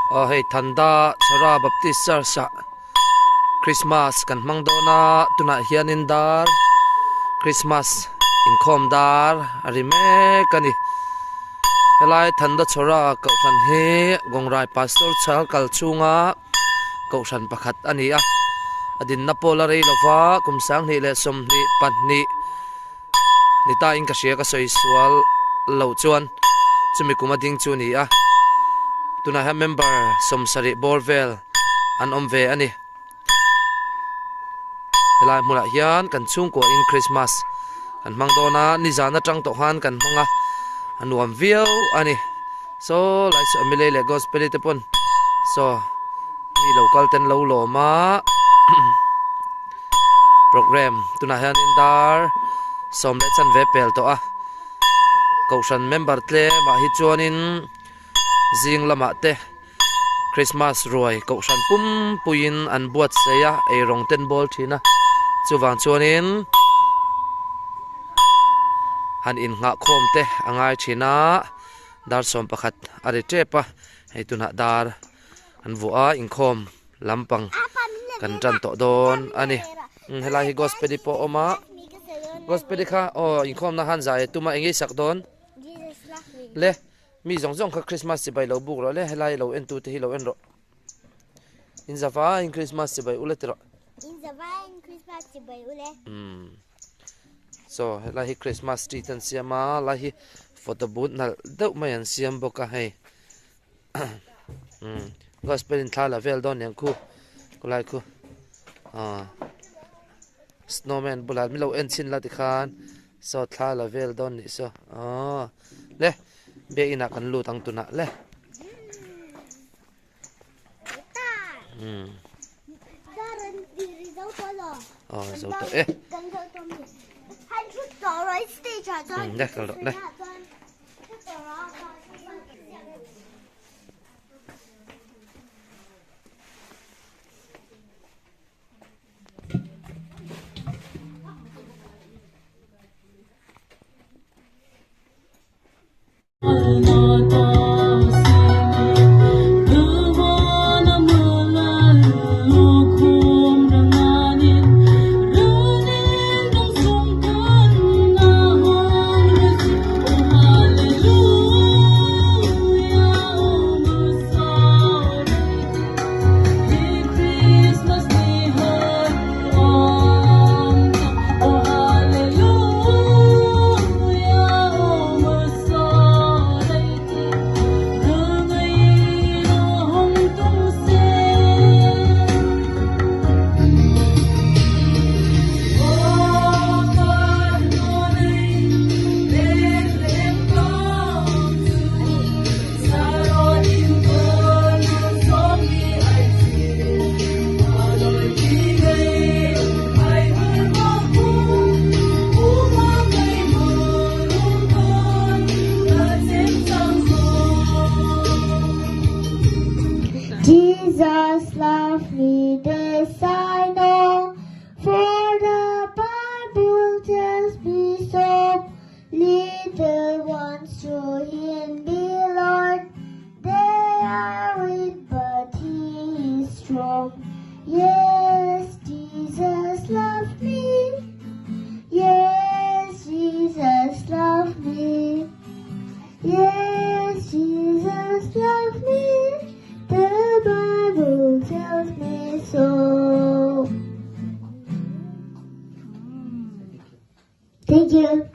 Aw hei Thanda Chhara Baptist Church ah Christmas kan hmang dawn a tunah hianin dar Christmas inkhawm dar a ri mek a ni. Helai Thanda Chhara kohhran hi Gawngrai Pastor chhal kal chhunga kohhran pakhat a ni a, a dinna pawl a rei lova kum 2022 ni ta in ka hria ka sawi sual loh chuan chumi kum a ding chu a ni a, tunah hian member 70 bawr vel an awm ve a ni. Helai hmunah hian kan chhungkua in Christmas kan hmang dawn a, nizan atang tawh khan kan hmang a, a nuam viau a ni. Saw lai saw Emily leh Gospel-i te pawn saw mi lo kal ten lo lawm a program tunah hianin dar sawm leh chanve pel tawh a kohhran member tlemah hi chuanin zing lamah te Christmas ruai kohhran pum puiin an buatsaih a eirawng ten bawl thin a chuvang chuanin han innghah khawm te a ngai thin a. Dar 11 a ri tep a, hei tunah dar an vuah a, inkhawm lampang kan tan tawh dawn a ni. Helai hi gospel-i pawh a awm a, gospel-i kha aw inkhawmna khan zai a tum a, eng nge i sak dawn? Le, mi zawng zawng kha Christmas chibai lo buk rawh le, helai lo en tute hi lo en rawh. In zavaiin Christmas chibai ule ti rawh. In zavaiin Christmas chibai ule. So helai hi Christmas tree te an siam a lai hi photo booth nalh deuh mai an siam bawk a hei umm gospel in thla la vel dawn niang khu khulai khu ah snowman bulah min lo en chhin la tikhan saw thla la vel dawn nih saw aw le biakinn ah kan lut ang tunah le. Aw zo tawh e. Le kal rawh le. Jesus love me, this I know, for the Bible tells me so. Little ones to him belong, they are weak, but he is strong. Yes, Jesus loved me. Yes, Jesus loved me. Yes, Jesus loved me. The Bible tells me so. Thank you.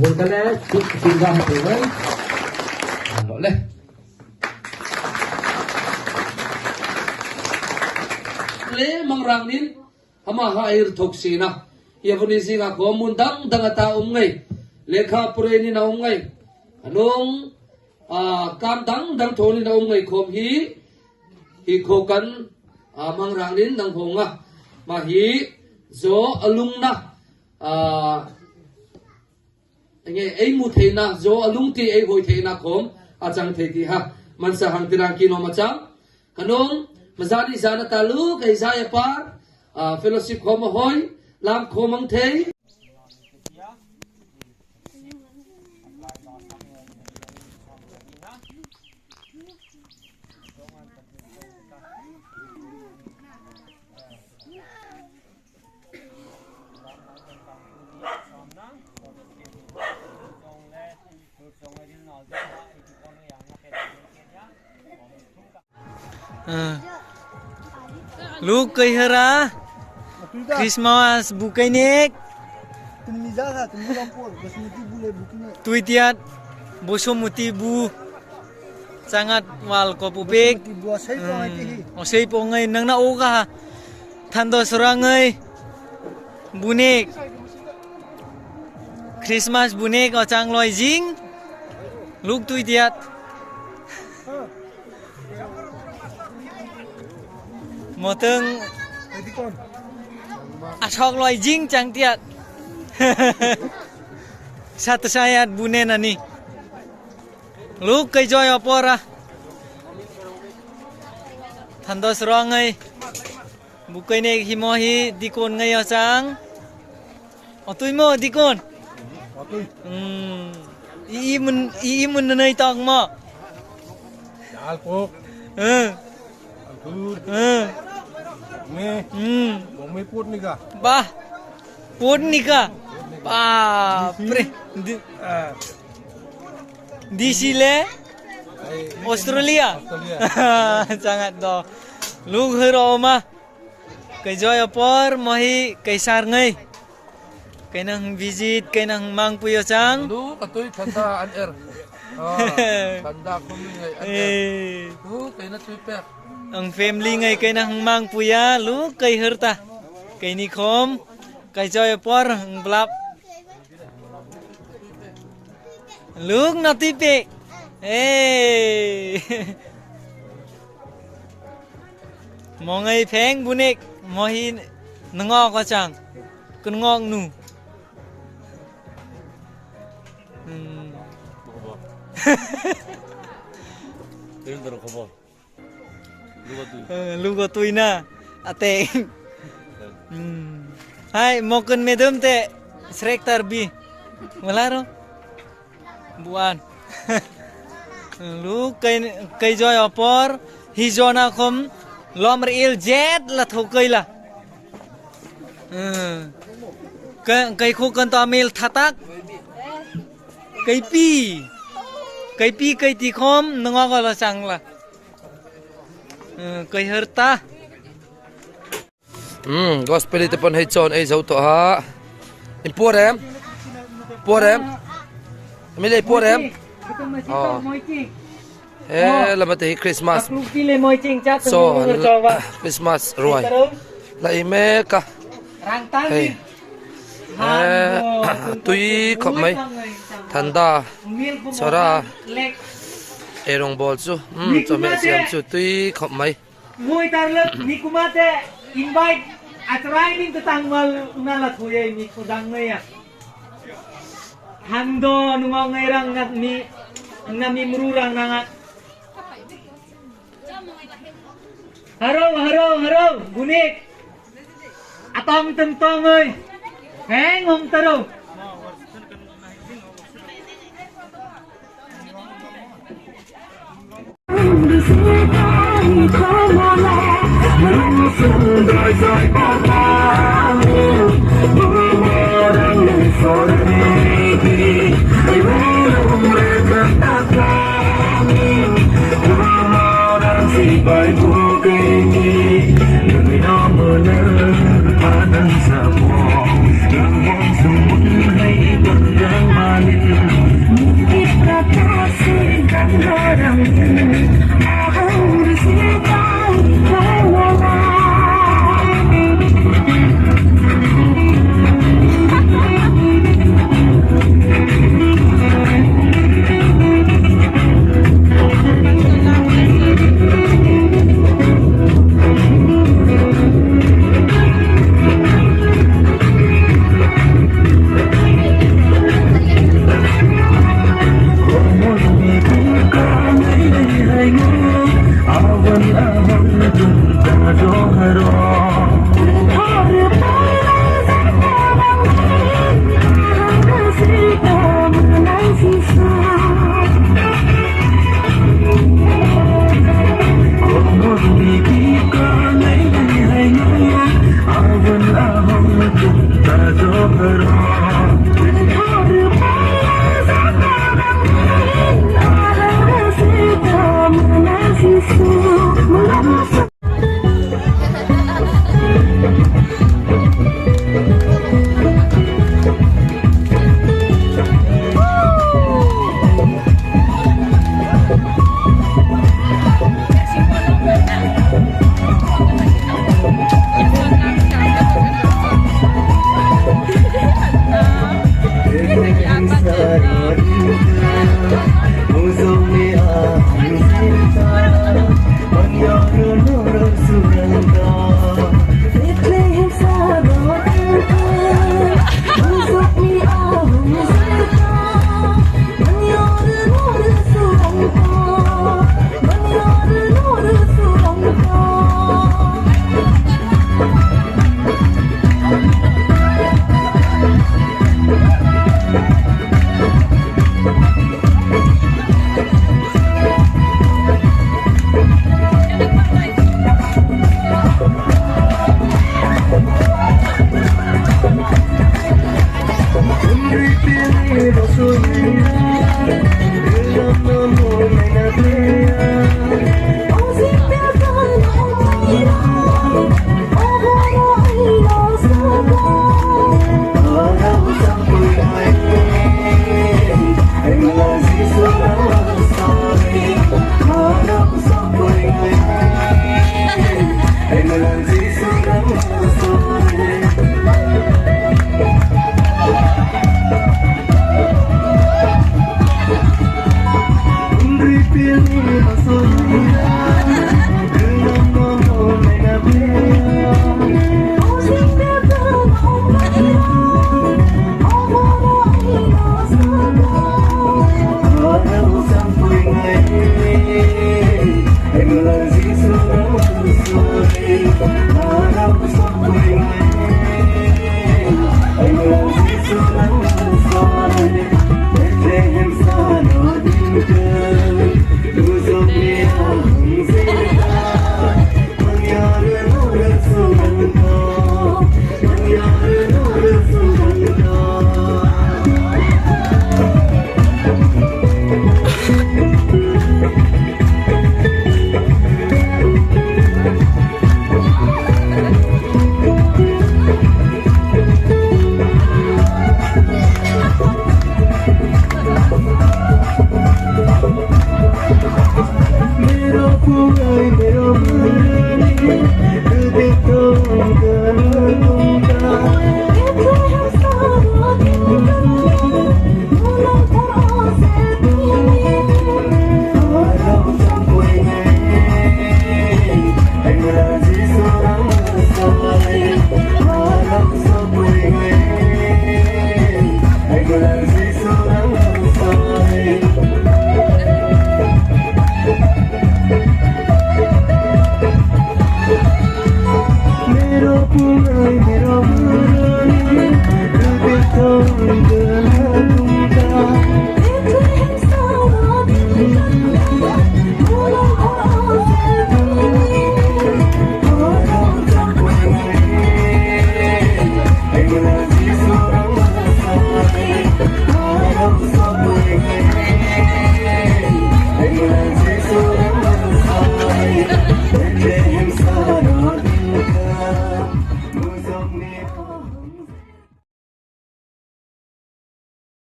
Le mangrang nin hama ha ir thok sina yavuni zinga ko mun dang dang ata um ngai lekha pure ni na um ngai anong kam dang dang thoni na um ngai khom hi hi kho kan mangrang nin nang honga ma hi zo alung na Enge ei mu theihnak, zaw a lungti ei hawi theihnak khawm a cang thei ti ha. Mansa hang tirang kinom a cang. Kanung mazani zan a talu kei zai a par fellowship khawm a hoi lam khawm ang thei. Lu kai hara Christmas bu kai nek tuitiat bosumuti bu sangat wal ko pupik osei po ngai nang na o ka Thando surangai bunik Christmas bunik o chang loi jing luk tui tiat moteng asok loi jing chang tiat satu sayat bunen ani luk kai joy opora Thando surangai bukai ne hi mo hi dikon ngai chang otui mo dikon i mun i mun nei tong mo dal pok me me put nika ba put nika ba pre DC le Australia sangat do lung hero ma kai joy apor mahi kai sar ngai kai nang visit kai nang mang puyo chang lu katui thanda an er thanda khum ngai an er lu kai na tui pek ang family ngai kai nang mang puya lu kai herta kai ni khom kai joy apor blap Luk na tipi. Eh. Mongai pheng bunik mohi nengok ko chang. Kun ngok nu. Lugo tuina ate. Hai mokun medum te srek tarbi. Malaro. Buan. Lu kai kai joy opor hi jona khom lom il jet la thokei la. Kai kai khu kan ta mil thatak. Kai pi. Kai pi kai ti khom nonga la chang la. Kai herta. Gospel te pawn hei chawn ei zo tawh a in puar em puar em mi lei puar em aw he lama te hi Christmas chaw Christmas ruai la ei mek a hei tui khawp mai thanda chawra eirawng bawl chu chawhmeh siam chu tui khawp mai. Mui tarlak ni kumate invite atrai ning tetangwal na la thuyai mi khodang ngai a hando nungo ngai rang ngat mi ngami mru rang nangat haro haro haro gunik atong tentong ơi heng hong taro